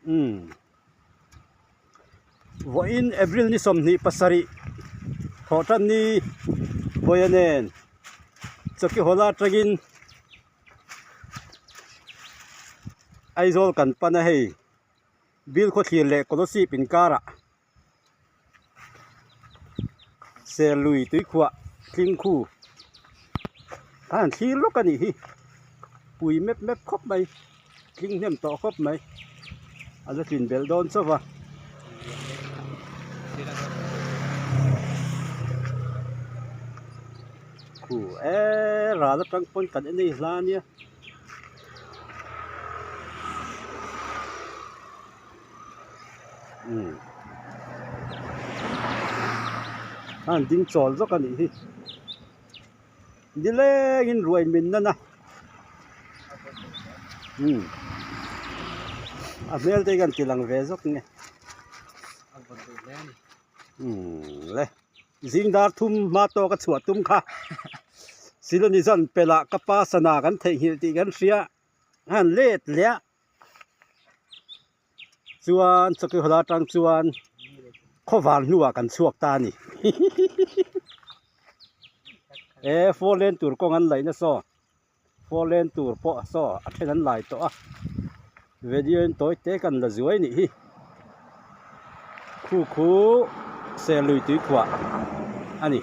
Umm. Vawiin April ni 27 thawhtan ni Vawiin nen Chawki Hall atangin Aizawl kan pan a hei Bill khawthlir leh Kolosip inkarah Serlui tuikhuah Tlingkhu a han thlir lawk a nih hi pui mep mep khawp mai tling hnem tawh khawp mai a la tlin belh dawn chauh va. Khu e ral atang pawn kan en ei hla ania. Umm a han ding chawl zawk a nih hi nilengin ruai min nan a umm a hmel te hi kan ti lang ve zawk nge umm le zing dar thum hma tawk a chhuah tum kha silawni zan pelh ah ka pa sana kan theihnghilh tih kan hria a han let leh a. Chuan chawki hawla atang chuan khawvar hnuah kan chhuak ta a ni e four lane tur kawng an laih na saw four lane tur pawh saw a then an lai tawh a video in tawi te kan la zuai nih hi khu khu Serlui tuikhuah a ni.